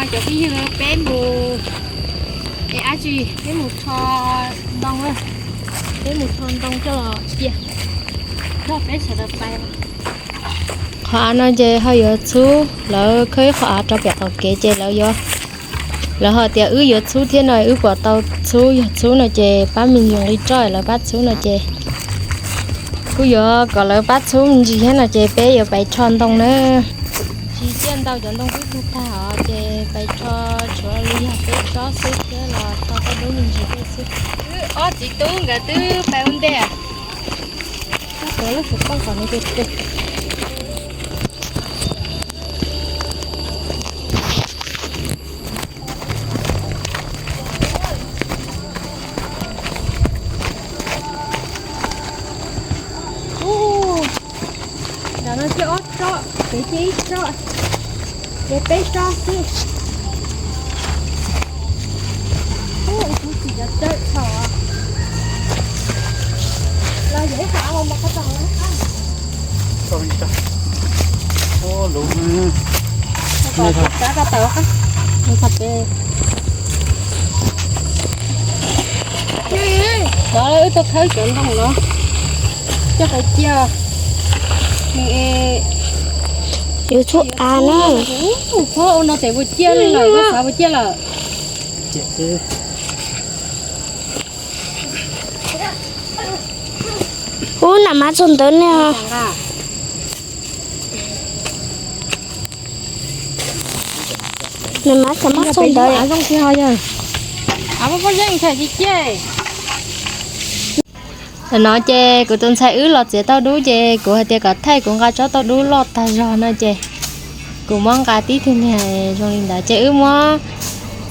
Cov phooj ywg, peb mus, es dab tsi, peb mus rho ntoo, peb mus rho ntoo coj los cia, nrog peb sawv daws pais. Qhov av no ces ho yuav txhub, lawv khawb ib qhov av rau pem qaum kev ces lawv yuav, lawv ho tias wb yuav txhub thiab no, wb puas tau txhub, yog txhub no ces pab me ntsis nqi roj, lawv pab txhub no ces kuj yuav kom lawv pab txhub me ntsis thiab no ces peb yuav pais rho ntoo na. Tsis ciaj ntau, cov ntoo twb tag tag os, ces pais rho tshuav li yog peb tsob xwb thiab los rho tau dub me ntsis tej xwb. Wb ob txiv tub nkawd twb pais ua ntej. Koj tuav lub xov tooj kom nws tus. Ntawm no cia ob tsob, kev cia ib tsob, kev peb tsob xwb. Ub, kuv tsis cov dawb thaum los yog ib qho av los qhov tau. Lub, tawm qab, tawm qab. Cov wb tuaj khawb cov ntoo no coj qhov cia. Yuav tshuav av na. Ub, ua no tes puas ciaj lawm, koj xav puas ciaj lawm? Ub, nam mab txog ntawd ne. Nam mab txog, mab txog ntawd. Thaum no ces kuv tus ntxhais wb los txiav tauj dub ces kuv hais tias kom thaij kuv nqa tsob tauj dub loj tag zog no ces kuv muab nqa tib tug niag zoo li ntawd ces wb muab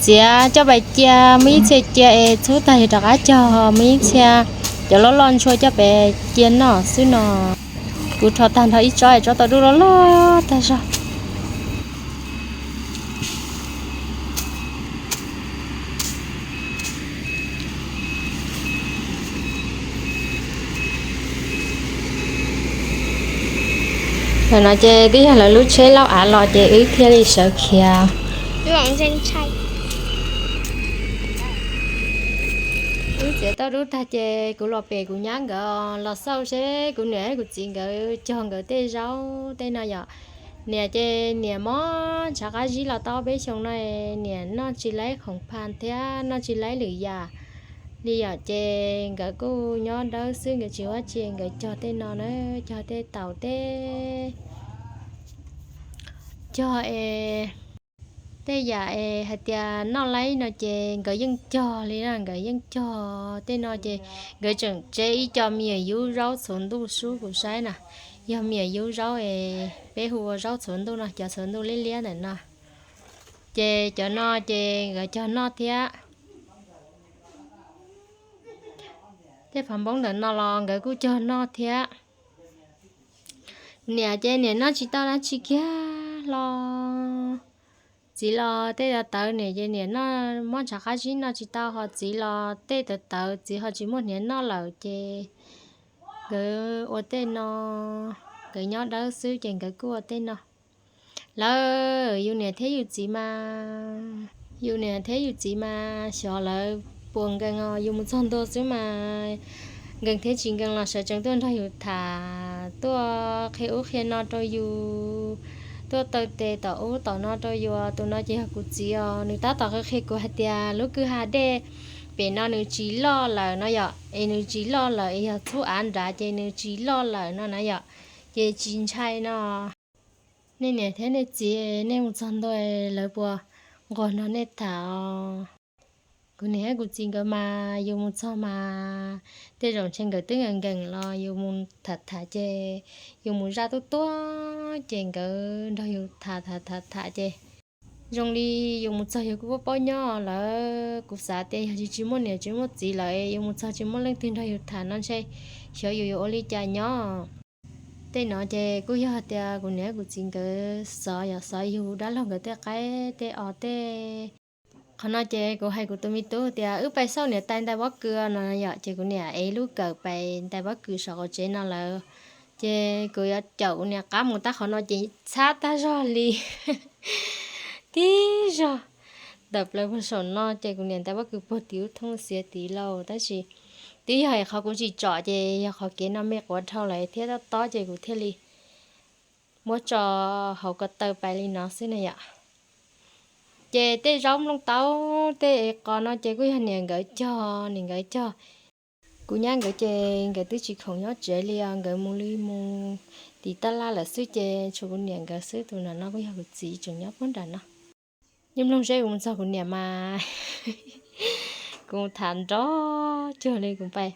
txiav coj pais cia, muaj ib txhia cia es txhub tag es rov qab cog, muaj ib txhia cov loj loj ntshua coj pais cia noj xwb no. Kuv rho tag nrho ib tsob es tsob tauj dub loj loj tag zog. Thaum no ces twb yog lawv lub tsheb laub av los ces wb thiaj li sawv khiav. Wb txiav tauj dub tag ces kuv los pem kuv nyab nkawd los xauj seb kuv niam thiab kuv txiv nkawd cog nkawd tej zaub tej no yom. Niam ces niam mob ntshav qab zib los tau peb xyoo no, niam noj tsis laib khoom pha thiab noj tsis laib lwm yam li yom, ces nkawd kuj nyob dawb xwb, nkawd tsis ua dab tsi, nkawd cog tej no na, cog tej taum tej, cog es tej yam es hais tias noj laib no ces nkawd yeej cog li na, nkawd yeej cog tej no ces nkawd tseem tseb ib co me nyuam yub zaub txhuv ntuj sub kuv saib na, yog me nyuam yub zaub es peb hu ua zaub txhuv ntuj no, cov txhuv ntuj liab liab ntawm no. Ces cov no ces nkawd cog noj thiab. Tej fav npoob ntawm no los nkawd kuj cog noj thiab. Niam ces niam noj tsis tau dab tsi kiag los, txiv los tej tawv tawv, niam ces niam noj mob ntshav qab zib noj tsis tau, ho txiv los tej tawv tawv, txiv ho tsis muaj hniav noj lawm ces nkawd ua tej no, nkawd nyob dawb xwb ces nkawd kuj ua tej no. Lawv, yus niam thiab yus txiv mas, yus niam thiab yus txiv mas xyov lawv puas nkees os, yus mus txog ntua xwb mas nkees thiab tsis nkees los sawv tsees tuaj nrog yus tham, tuaj qhia ub qhia no rau yus, tuaj taw tes tom ub tom no rau yus. Tus no ces yog kuv txiv os, nws tab tom qhia qhia kuv hais tias lub kwj ha dej pem no nws tsis loj lawm no yom, es nws tsis loj lawm es yog txhub av nrad ces nws tsis loj lawm no na yom, ces tsis ntshai no. Nej niam thiab nej txiv, nej mus txog ntua lawv puas nquag nrog nej tham os? Kuv niam thiab kuv txiv nkawd mas yus mus txog mas tej zaum ntshe nkawd twb nkees nkees los yus mus tham tham ces yus mus zaj tuaj tuaj ces nkawd nrog yus tham tham tham tham ces zoo li yus mus txog yus kuj paub paub nyob lawm. Kuv xav tias yog tsis tsis muaj niam tsis muaj txiv lawm, yus mus txog tsis muaj leej twg nrog yus tham no ntshe xyov yus yuav ua li cas nyob. Tej no ces kuj yog tias kuv niam kuv txiv nkawd xov, yog xov yug dab laug nkawd tej qaib tej os tej. Qhov no ces kuv hais kuv tus me tub tias wb pais xauj niam tais ntais pob kws no yom, ces kuv niam ev lub kawm pais ntais pob kws saum qaum tsev no lawm. Ces kuv yuav caum kuv niam qab mus tab qhov no ces txhab tag zog li. tib zog ntawm plaws puag saum no ces kuv niam ntais pob kws puag tim ub thooj xiav tid lauj. Tab sis twb yog qhov kuv tsis tsom ces yog qhov kev no me quav dhau lawm thiab tob tob ces kuv thiaj li muab tso hauv ko taw pais li no xwb na yom. Ces tej zaub nplooj taub tej qos no ces kuj yog niam nkawd cog, niam nkawd cog. Kuv nyab nkawd ces nkawd twb tsis khoom nyob tsev li os, nkawd mus li mus tim tab laj lawm xwb ces tshuav kuv niam nkawd xwb. Tus nram no kuj yog kuv txiv tseem nyob puag nram no. Nyob mloog seb kuv mus txog kuv niam mas kuv mus tham nrov cuag li kuv pais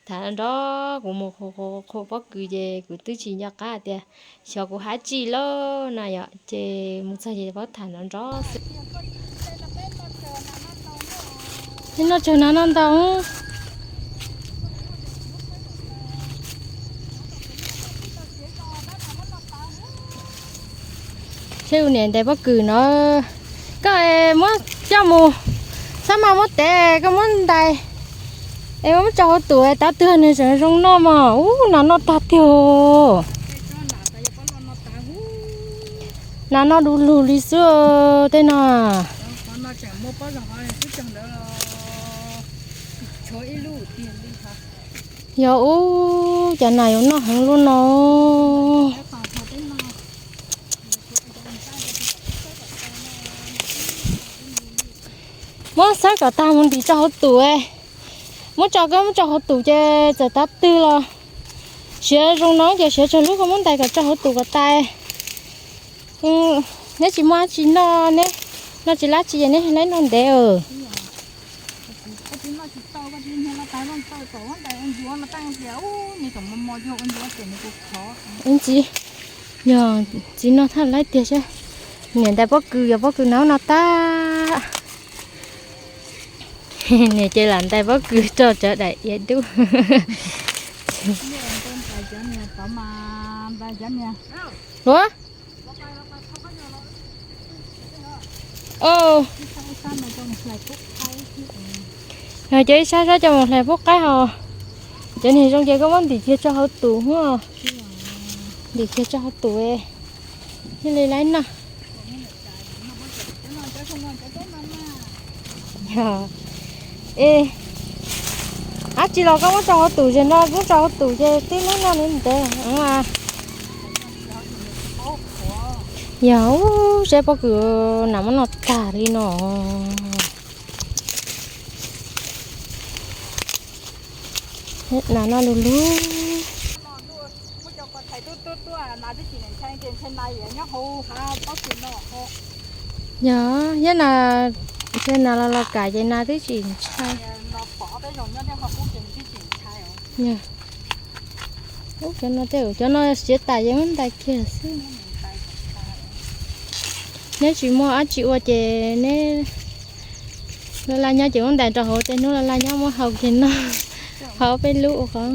tham nrov, kuv mus qhuas pob kws ces kuv twb tsis nco qab tias xyov kuv hab tsi lauj na yom, ces mus txog ces paub tham nrov nrov xwb. Noj tsawg na, noj ntau. Seb kuv niam ntais pob kws no, koj muab coj mus, xab mas muab tev koj muab ntais es muab tso hauv tus tav twg nws tseem zoo noj mog. Ub, nas noj tag tiag. Nas noj du lug li xwb tej no. Yog ub, cas nas yuav noj heev luaj no. Muab xawb kom tag mus ntim tso hauv tus. Muab tso, koj muab tso hauv tus ces txawm tav twg los siav zoo no ces siav tsawg lub koj muab ntais kom tso hauv tus kom tas. Neb tsis muaj dab tsi noj, neb noj tsis lab tsi ces neb laib noj ntev. Ntxiv, yog ntxiv noj thaj laib tiag seb. Niam ntais pob kws, yog pob kws na no tag. Niam ces lam ntais pob kws rau cov daim iav dub. Luav. Yog cov ib sab sab coj mus hlais pub qaib hos. Cov niag zoo ces koj muab ntim kiag tso hauv tus hos. Ntim kiag tso hauv tus thiaj li laib noj. Es, dab tsi los koj muab tso hauv tus, ces no muab tso hauv tus ces tib lub noj li ntev. Yog, seb pob kws nas muab noj tag li no. Nas noj lug lug. Yog, yog nas, ntshe nas los los kam ces nas twb tsis ntshai. Ub, cov no tej, cov no siav tas ces muab ntais kiag xwb. Neb tsis muaj dab tsi ua ces neb laj laj nyob ces muab ntais rau hauv, tej hnub laj laj nyob muab hau kiag noj, hau peb lub ua qhov.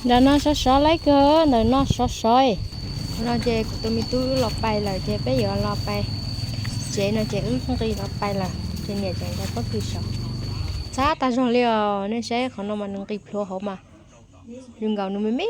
Ntawm no sov sov laib kawg, ntawm no sov sov. No ces kuv tus me tub los pais lawm ces peb yuav los pais tsev no ces wb nqis los pais lawm ces niam tseem ntais pob kws sov. Txhab tag zog li os, nej saib qhov no mas nws nqis plhuav hauv mas. Zoo nkaus nws me me